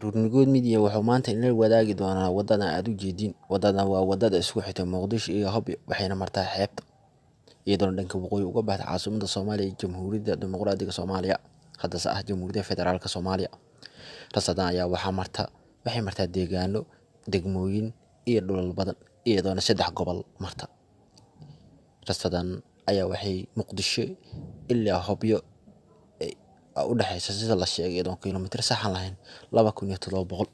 Ruurnigood Media wuxuu maanta inala wadaagi doonaa wadadan aad u jeedin. Wadadan waa wadada isku xirta Muqdisho iyo Hobyo, waxayna martaa xeebta, iyadoona dhanka waqooyi uga baxda caasimadda Soomaaliya iyo Jamhuuriyadda Dimuqraadiga Soomaaliya, haddase ah Jamhuuriyadda Federaalka Soomaaliya. Rasadan ayaa waxay martaa deegaano, degmooyin iyo dhulal badan, iyadoona 3 gobol marta. Rasadan ayaa waxay Muqdisho ilaa Hobyo u dhaxaysa, sida la sheegay, iyadoon kiiloomitir sax aan lahayn, 2700.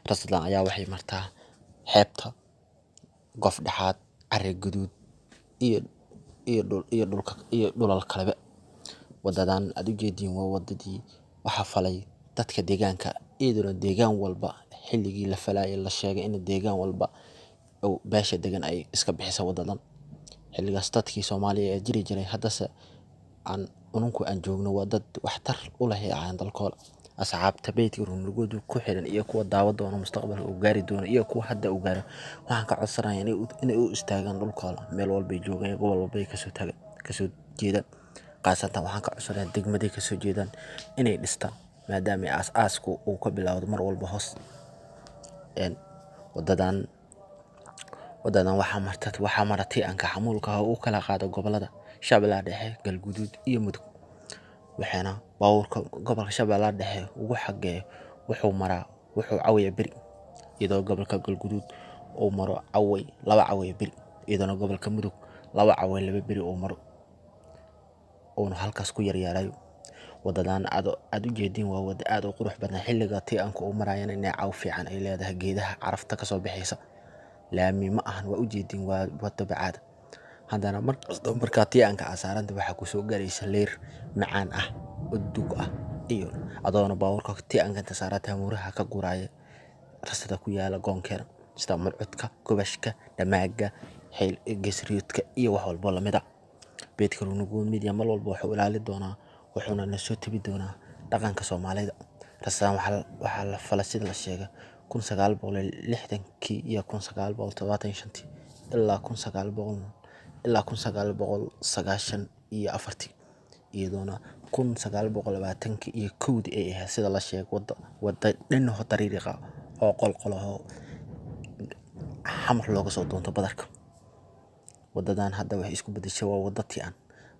Rasadan ayaa waxay martaa xeebta, Goof Dhexaad, Carri Guduud iyo dhulka iyo dhulal kaleba. Wadadan aad u jeedin waa wadadii waxaa falay dadka deegaanka, iyadoona deegaan walba xilligii la falayay la sheegay in deegaan walba oo beesha degan ay iska bixisa wadadan. Xilligaas dadkii Soomaaliya ee jiri jiray, haddase aan ununku aan joogno, waa dad waxtar u leh dalkooda. Asxaabta beydka Ruurnigood ku xiran iyo kuwa daawa doona mustaqbalka uu gaari doono iyo kuwa hadda uu gaaro, waxaan ka codsanayaa inay u istaagaan dhulkooda meel walba ay joogaan iyo gobol walba ay kasoo tagaan, kasoo jeedaan. Khaasatan waxaan ka codsanayaa degmaday kasoo jeedaan inay dhistaan, maadaama aas-aasku uu ka bilowdo mar walba hoos. Wadadan waxaa mara tianka xamuulka ah oo u kala qaado gobollada Shabeellaha Dhexe, Galguduud iyo Mudug. Waxaana baabuurka gobolka Shabeellaha Dhexe ugu xageeyo wuxuu maraa wuxuu cawaya beri, iyadoo gobolka Galguduud uu maro caway 2 cawaya beri, iyadoona gobolka Mudug 2 caway 2 beri uu maro, uuna halkaas ku yaryaarayo. Wadadan aad u jeedin waa wada aad u qurux badan. Xilliga tianka uu marayana inay caw fiican ay leedahay, geedaha carafta kasoo baxaysa. Laami ma ahan, waa u jeedin, waa wado bacaad. Haddana markasta markaa tianka aad saaranta waxaa kusoo gaaraysa leer macaan ah oo dug ah, iyo adoona baabuurka tianka inta saaranta muraha ka guraya rasada ku yaala goonkeena, sida murcudka, gubashka, dhamaaga, gesriidka iyo wax walbo lamid ah. Beydka Ruurnigood Media mar walba wuxuu ilaali doonaa, wuxuuna na soo tabi doonaa dhaqanka Soomaalida. Rasadan waxaa la falay, sida la sheegay, 1960kii iyo 1975tii ilaa 1900 ilaa 1994tii, iyadoona 1921dii ay ahayd, sida la sheegay, wada dhinaho dariiqa oo qolqolaho Xamar looga soo doonto badarka. Wadadan hadda waxay isku bedeshay waa wada tian,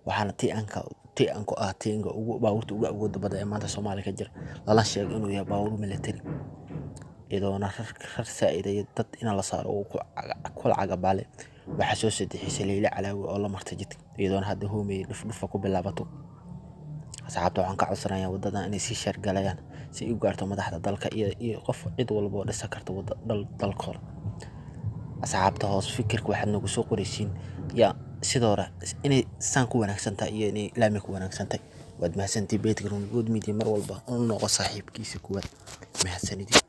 waxaana tianku ah tianka ugu baabuurta ugu awooda badan ee maanta Soomaaliya ka jira, lala sheegay inuu yahay baabuur military, iyadoona rar saa'id iyo dad in la saaro uu ku cagabaale. Waxaa soo sadexisay Leyla Calaawi oo la martay jidka, iyadoona hadda hoomay dhufdhufa ku bilaabato. Asxaabta waxaan ka codsanayaa wadadan inay sii share galayaan si ay u gaarto madaxda dalka iyo qof cid walba oo dhisa karta wada dalkooda. Asxaabta, hoos fikirka waxaad nagu soo qoraysiin yaa sidoo hore inay saan ku wanaagsan tahay iyo inay laami ku wanaagsan tahay. Waad mahadsantihiin. Beydka Ruurnigood Media mar walba u noqo saaxiibkiisa kuwaad. Mahadsanidin.